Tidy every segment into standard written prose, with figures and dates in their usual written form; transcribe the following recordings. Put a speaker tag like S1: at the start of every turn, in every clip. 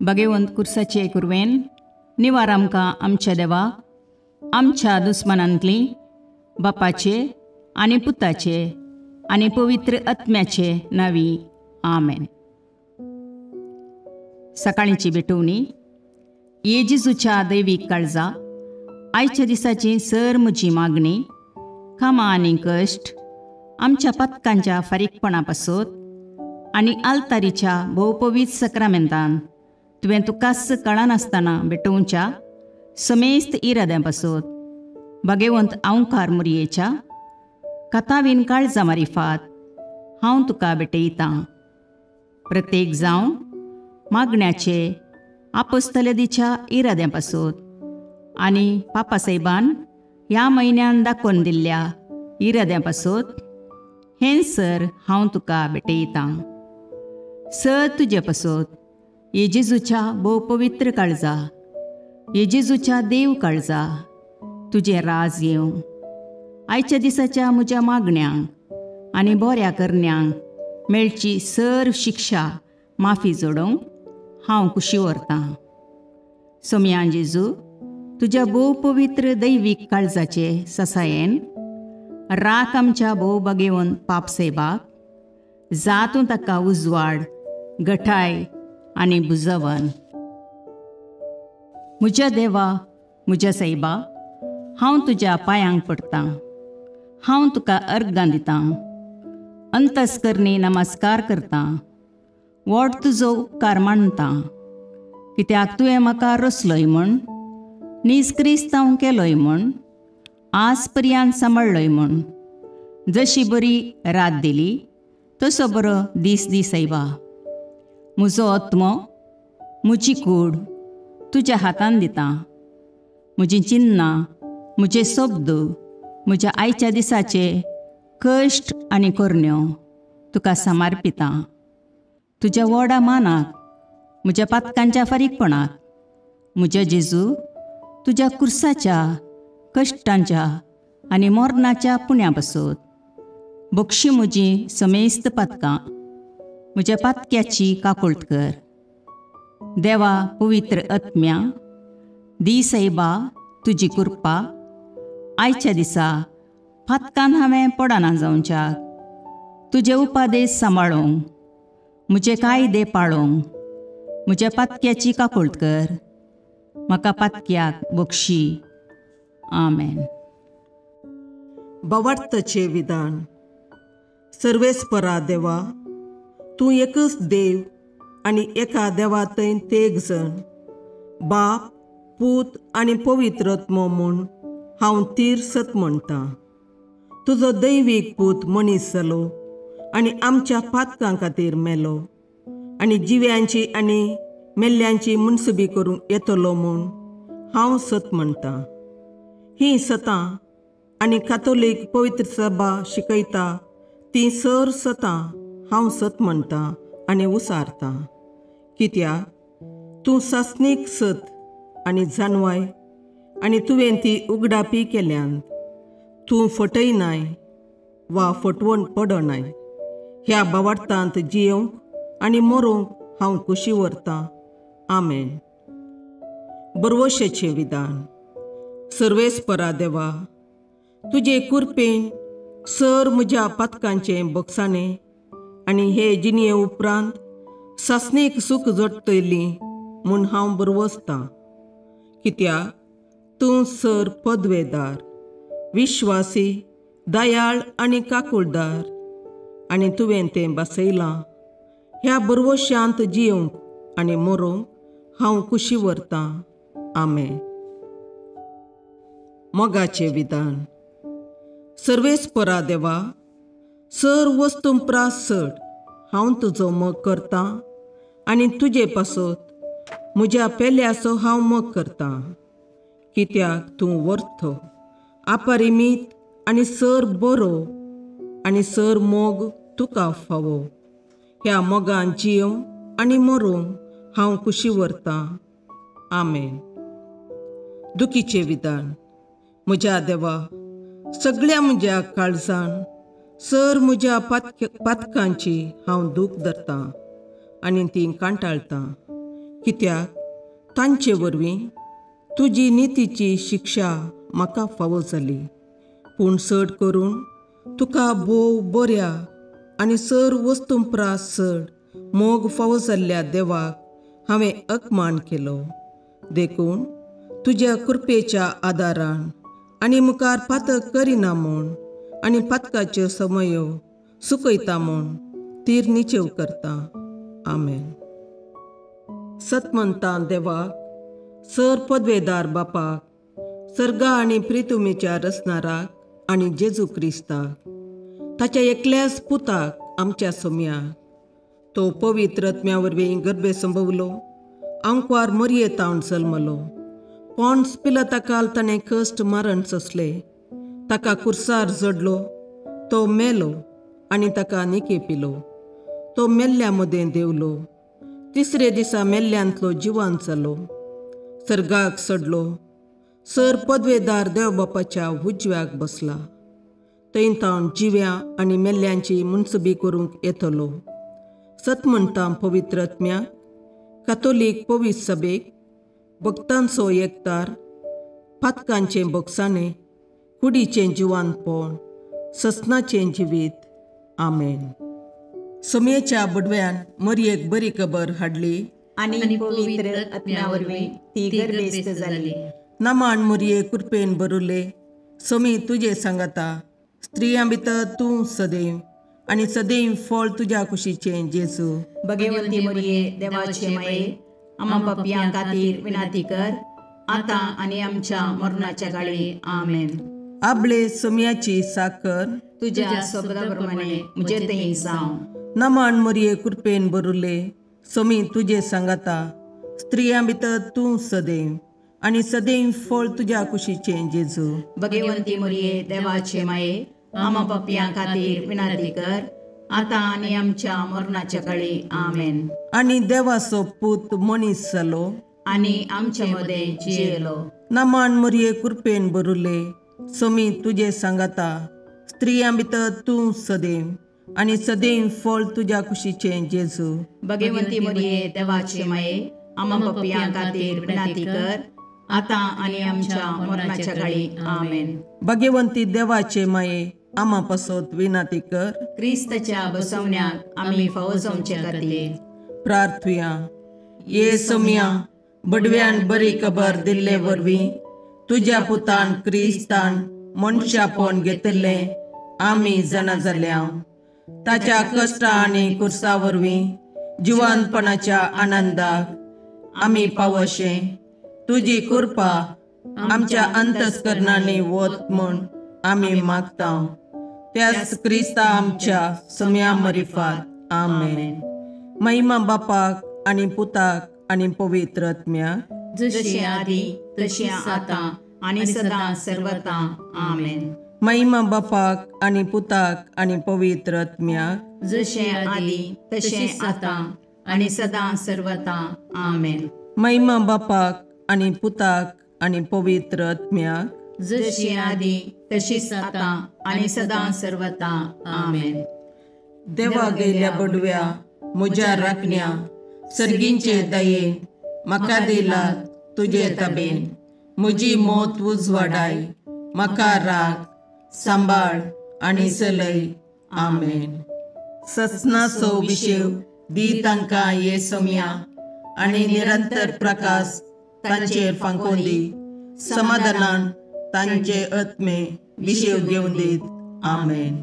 S1: भगेवंत कुर्साचे कुरवेन निवार आमकां आमच्या देवा आमच्या दुस्मनांतली बापाचे आनी पुताचे आनी पवित्र आत्म्याचे नावी आमेन. सकाळींची भेटवणी. ये जेजूच्या दैवीक काळजा, आयच्या दिसाची सर म्हजी मागणी, कामां आनी कश्ट आमच्या पथकांच्या फारीकपणा पासत आनी आल्तारीच्या भोवपवीत सक्रामेंतान तुवें तुकाच कळनासतना भेटोवच्या समेस्त इराद्यां पासत भगेवंत आंवकार मुरयेच्या कथावीन काळजा मारिफात हांव तुका भेटयतां. प्रत्येक जावं मागण्याचे आपोस्तलदीच्या इराद्यां पासत आनी पापासाहेबान ह्या म्हयन्यान दाखोवन दिल्ल्या इराद्यां पासत हें सर हांव तुका भेटयतां. सर तुजे पासत ये जेजूच्या भोव पवित्र काळजा, ये जेजूच्या देव काळजा, तुजें राज येवं. आयच्या दिसाच्या म्हज्या मागण्यांक आनी बऱ्या करण्यांक मेळची सर शिक्षा माफी जोडोवंक हांव खुशी व्हरतां. सोमयान जेजू तुज्या भोव पवित्र दैवीक काळजाचे ससायेन राख आमच्या भोव बगेवन पापसेबाक जातूं ताका उजवाड गठाय आनी बुजवन. म्हज्या देवा, म्हज्या सायबा, हांव तुज्या पांयांक पडटां, हांव तुका अर्गां दितां, अंतस्करणी नमस्कार करतां, व्हड तुजो उपकार मानतां, कित्याक तुवें म्हाका रचलोय म्हूण, नीज क्रिस्तांव केलोय म्हूण, आज पर्यंत सांबाळ्ळोय म्हूण. जशी बरी रात दिली तसो बरो दीस दी सायबा. म्हजो आत्मो, म्हजी कूड तुज्या हातान दितां. म्हजीं चिन्नां, म्हजे शब्द, म्हज्या आयच्या दिसाचे कश्ट आनी करण्यो तुका समर्पितां. तुज्या व्हडा मानाक, म्हज्या पातकांच्या फारीकपणाक, म्हज्या जेजू तुज्या कुर्साच्या कश्टांच्या आनी मरणाच्या पुण्या पासत बक्षी म्हजी समेस्त पातकां, म्हज्या पातक्याची काकुळट कर. देवा पवित्र आत्म्या, दी सायबा तुजी कृपा आयच्या दिसा पातकान हांवें पडना जावच्याक, तुजे उपादेश सांबाळूंक, म्हजे कायदे पाळूंक म्हज्या पातक्याची काकुळट कर. म्हाका पातक्याक बक्षी. आमेन.
S2: भावार्थाचें विधान. सर्वेस्परा देवा, तूं एकच देव आनी एका देवा थंय तेग जण, बाप, पूत आनी पवित्र आत्मो म्हूण हांव तीर सत म्हणटां. तुजो दैवीक पूत मनीस जालो आनी आमच्या पातकां खातीर मेलो आनी जिव्यांची आनी मेल्ल्यांची मुनसुबी करूंक येतलो म्हूण हांव सत म्हणटां. हीं सतां आनी कातोलीक पवित्र सभा शिकयता तीं सर सतां हांव सत म्हणटां आनी उसारतां. कित्याक तूं सासणीक सत आनी जानवाय आनी तुवें ती उगडापी केल्यान. तूं फटयनाय वा फटवण पडनाय. ह्या भावार्थांत जियोवंक आनी मरोंक हांव खुशी व्हरतां. आमेन. बरवशेचें विधान. सर्वेस्परा देवा, तुजे कुरपेन सर म्हज्या पातकांचें बक्षाणें आनी हे जिणये उपरांत सासणीक सूख जोडटली म्हूण हांव बरवसतां. कित्याक तूं सर पदवेदार, विश्वासी, दयाळ आनी काकुळदार आनी तुवें तें बसयलां. ह्या बरवशांत जियोवंक आनी मरोंक हांव खुशी व्हरतां. आमेन. मोगाचें विधान. सर्वेस्परा देवा, सर वस्तूं प्रास चड हांव तुजो मोग करतां आनी तुजे पासत म्हज्या पेल्याचो हांव मोग करतां. कित्याक तूं वर्थ, अपरिमीत आनी सर बरो आनी सर मोग तुका फावो. ह्या मोगान जियोवंक आनी मरोंक हांव खुशी व्हरतां. आमेन. दुखीचें विधान. म्हज्या देवा, सगळ्या म्हज्या काळजान सर म्हज्या पातकांची हांव दूख धरतां आनी ती कांटाळटां. कित्याक तांचे वरवीं तुजी नितीची शिक्षा म्हाका फावो जाली. पूण चड करून तुका भोव बऱ्या आनी सर वस्तूं प्रास चड मोग फावो जाल्ल्या देवाक हांवें अपमान केलो. देखून तुज्या कृपेच्या आदारान आनी मुखार पातक करिना म्हूण आनी पातकाच्यो समयो सुकयता म्हूण तीर निचेव करता. आमेन. सतमंतां देवाक, सर पदवेदार बापाक, सर्गा आनी प्रितुमेच्या रचणाराक आनी जेजू क्रिस्ताक, ताच्या एकल्याच पुताक आमच्या सोम्याक, तो पवित्र आत्म्या वरवीं गर्भे संभवलो, आंकवार मरये तावन जल्मलो, पॉन्स पिलाता ताणें कश्ट मारण सोंसले, ताका कुर्सार जडलो, तो मेलो आनी ताका निके पिलो, तो मेल्ल्या मदें देवलो, तिसरे दिसा मेल्ल्यांतलो जिवान जालो, सर्गाक सडलो, सर पदवेदार देव बापाच्या उजव्याक बसला, थंय तावन जिव्या आनी मेल्ल्यांची मुनसबी करूंक येतलो. सत म्हणटा पवित्र आत्म्याक, कातोलीक पवित्र सभेक, भक्तांचो एकतार, पातकांचें बोगसाणें, कुडीचें जिवानपण, ससनाचें जिवीत. आमेन. सोमयेच्या बडव्यान मरयेक बरी खबर हाडली
S1: आनी पवित्र आत्म्या वरवीं ती गर्भेस्त जाली.
S2: नमान मरये कृपेन भरुले, सोमी तुजे सांगाता, स्त्रियां भितर तूं सदैव आनी सदैव फळ तुज्या कुशीचें जेजू.
S1: भगवंती मरये देवाचे माये, आमा पापयां खातीर विनंती कर, आतां आनी आमच्या मरणाच्या काळी. आमेन.
S2: आबळे सोमयाची साकर
S1: तुज्या शब्दा प्रमाणे म्हजे थंय जावं.
S2: नमान मरये कृपेन भरुले, सोमी तुजे सांगाता, स्त्रियां भितर तूं सदैव आनी सदैव फळ तुज्या कुशीचें जेजू.
S1: भगवंती मरये देवाचे माये, आमा पापयां खातीर विनंती कर, आतां आनी आमच्या मरणाच्या काळी. आमेन.
S2: आनी देवाचो पूत मनीस जालो
S1: आनी आमचे मदें जियेलो.
S2: नमान मरये कृपेन भरुले, सोमी तुजे सांगाता, स्त्रियां भितर तूं सदैव आनी सदैव फळ तुज्या कुशीचें जेजू.
S1: भगवंती मरये देवाचे माये, आमा पापयां खातीर विनंती कर, आतां आनी आमच्या मरणाच्या काळी. आमेन.
S2: भगवंती देवाचे माये, आमा पासत विनंती कर,
S1: क्रिस्ताच्या बसवण्याक आमी फावो जावचे खातीर.
S2: प्रार्थुया. ये सोमया, बडव्यान बरी खबर दिल्ले वरवीं तुज्या पुतान क्रिस्तान मनशापण घेतिल्लें आमी जाणा जाल्या. ताच्या कश्टा आनी कुर्सा वरवीं जिवानपणाच्या आनंदाक आमी पावशे तुजी कृपा आमच्या अंतस्करणांनी वत म्हूण आमी मागता. त्याच क्रिस्ता आमच्या सम्या मरिफात. आमेन. महिमा बापाक आनी पुताक आनी पवित्र आत्म्याक,
S1: जशी आदी तशी आतां आनी सदां सर्वता. आमेन.
S2: महिमा बापाक आनी पुताक आनी पवित्र आत्म्याक,
S1: जशें आदी तशें आतां आनी सदां सर्वता. आमेन.
S2: महिमा बापाक आनी पुताक आनी पवित्र आत्म्याक,
S1: जशी आदी तशीच आतां आनी सदां सर्वता. आमेन.
S2: देवा गेल्या बडव्या म्हज्या राखण्या, सर्गींचे दयेन म्हाका दिला तुजे तबेन, म्हजी मोत उजवाडाय, म्हाका राख सांबाळ आनी चलय. आमेन. ससनाचो विशेव दी तांकां ये सोमया आनी निरंतर प्रकाश तांचेर फांकोवन दी, समाधानान तांचे आत्मे विशेव घेवन दीत. आमेन.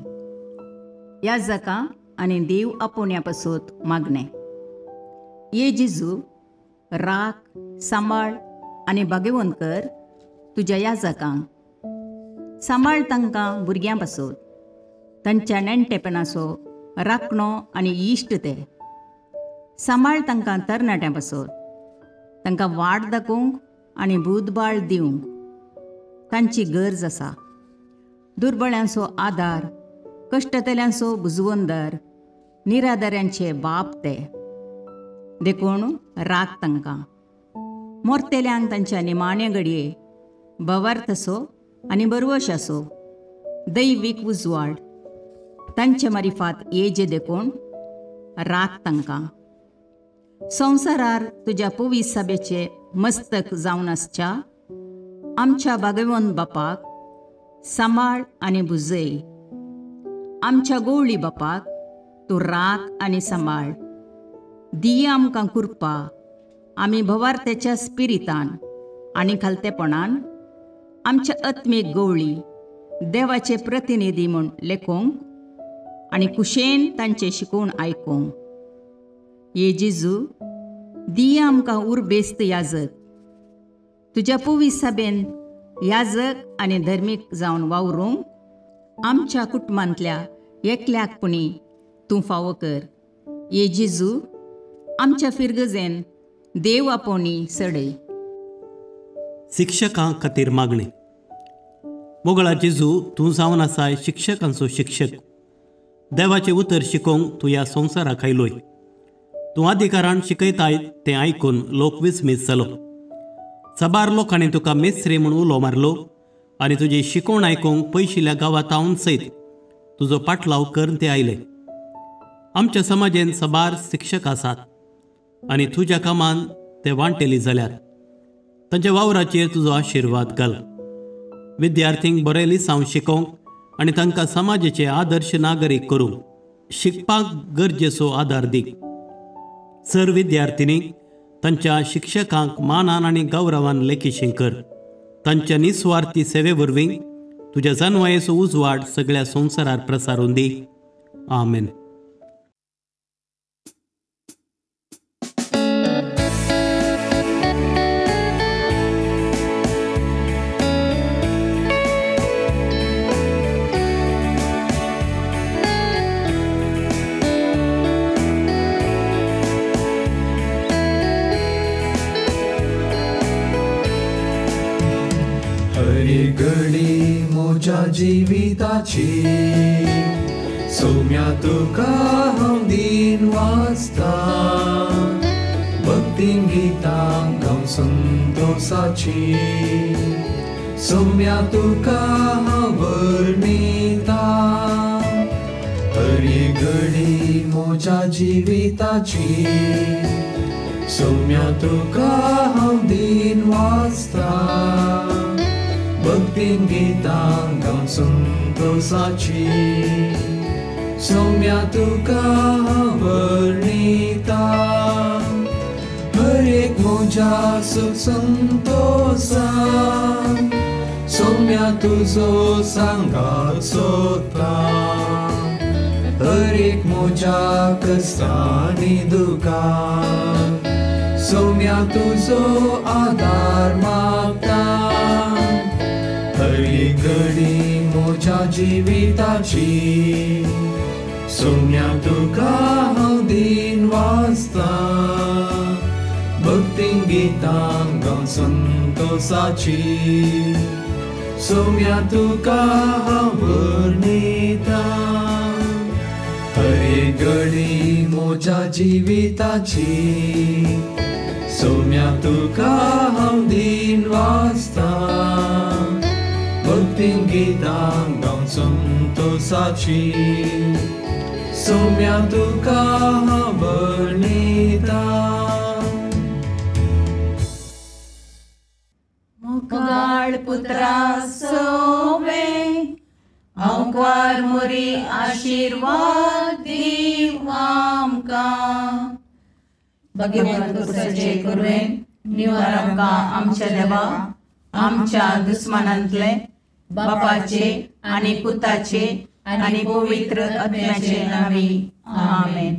S1: ह्या जाका आनी देव आपोवण्या पासत मागणें. ये जेजू, राख सांबाळ आनी भाग्यवंत कर तुज्या ह्या जाकांक. सांबाळ तांकां भुरग्यां पासत, तांच्या नेणटेपणाचो राखणो आनी इश्ट ते. सांबाळ तांकां तरणाट्यां पासत, तांकां वाट दाखोवंक आनी बुदबाळ दिवंक तांची गरज आसा. दुर्बळ्यांचो आदार, कश्टतल्यांचो बुजवंदर, निराधाऱ्यांचे बाप ते. देखून राख तांकां. मोरतेल्यांक तांच्या निमाण्या घडये भवार्थ असो आनी बरवश असो दैवीक उजवाड तांचे मारिफात येजे. देखून राख तांकां. संवसारार तुज्या पवित्र सभेचे मस्तक जावन आसच्या आमच्या भागेवंत बापाक सांबाळ आनी भुजय. आमच्या गोवळी बापाक तूं राख आनी सांबाळ. दिया आमकां कृपा आमी भवार्थ्याच्या स्पिरितान आनी खालतेपणान आमच्या आत्मीक गोवळी देवाचे प्रतिनिधी म्हूण लेखूंक आनी कुशेन तांचें शिकोवन आयकूंक. ये जेजू, दिया आमकां उर्बेस्त याजक, तुज्या पवित्र सभेन याजक आनी धर्मीक जावन वावरूंक आमच्या कुटुंबांतल्या एकल्याक पुणी तूं फावो कर. ये जेजू, आमच्या फिरगजेन देव आपोवणी सडय.
S3: शिक्षकां खातीर मागणें. मोगळा जेजू, तूं जावन आसाय शिक्षकांचो शिक्षक. देवाचें उतर शिकोवंक तूं ह्या संवसाराक आयलोय. तूं अधिकारान शिकयताय तें आयकून लोक विस्मीत जालो. साबार लोकांनी तुका मेस्त्री म्हूण उलो मारलो आनी तुजी शिकोवण आयकूंक पयशिल्ल्या गांवांत सयत तुजो पाटलाव करून ते आयले. आमच्या समाजेन साबार शिक्षक आसात आनी तुज्या कामान ते वांटेली जाल्यार तांच्या वावराचेर तुजो आशिर्वाद घाल. विद्यार्थींक बरें लिसांव शिकोवंक आनी तांकां समाजाचे आदर्श नागरीक करूंक शिकपाक गरजेचो आदार दी. सर विद्यार्थिनींक तांच्या शिक्षकांक मानान आनी गौरवान लेखीशी कर. तांच्या निस्वार्थी सेवे वरवीं तुज्या जानवायेचो उजवाड सगळ्या संवसारार प्रसारून दी. आमेन.
S4: घडी म्हज्या जिविताची सोम्या तुका हांव दीन वाचता, भक्तीन गितां गावन संतोसाची सोम्या तुका हांव वर्णिता. हरी घडी म्हज्या जिविताची सोम्या तुका हांव दीन वाचता, भक्तीन गितां गावन संतोसाची सोम्या तुका हांव वर्णिता. हर एक म्हज्या सुख संतोसान सोम्या तुजो सांगात सोदता, हर एक म्हज्या कश्टांनी दुखान सोम्या तुजो आदार मागता. हरी घडी म्हज्या जिविताची सोम्या तुका हांव दीन वाचता, भक्तीन गितां गावन संतोसाची सोम्या तुका हांव वर्णिता. हरी घडी म्हज्या जिविताची सोम्या तुका हांव दीन वाचता, भक्तीन गितां गावन संतोसाची सोम्या तुका हांव वर्णिता.
S1: मोगाळ पुत्रा सोवे हांवकार मोरी आशिर्वाद दी आमकां. भगवंत कुसाचे कुरवेन निवार आमकां आमच्या देवा आमच्या दुस्मानांतले बापाचे आनी पुताचे आनी पवित्र आत्म्याचे नांवी. आमेन.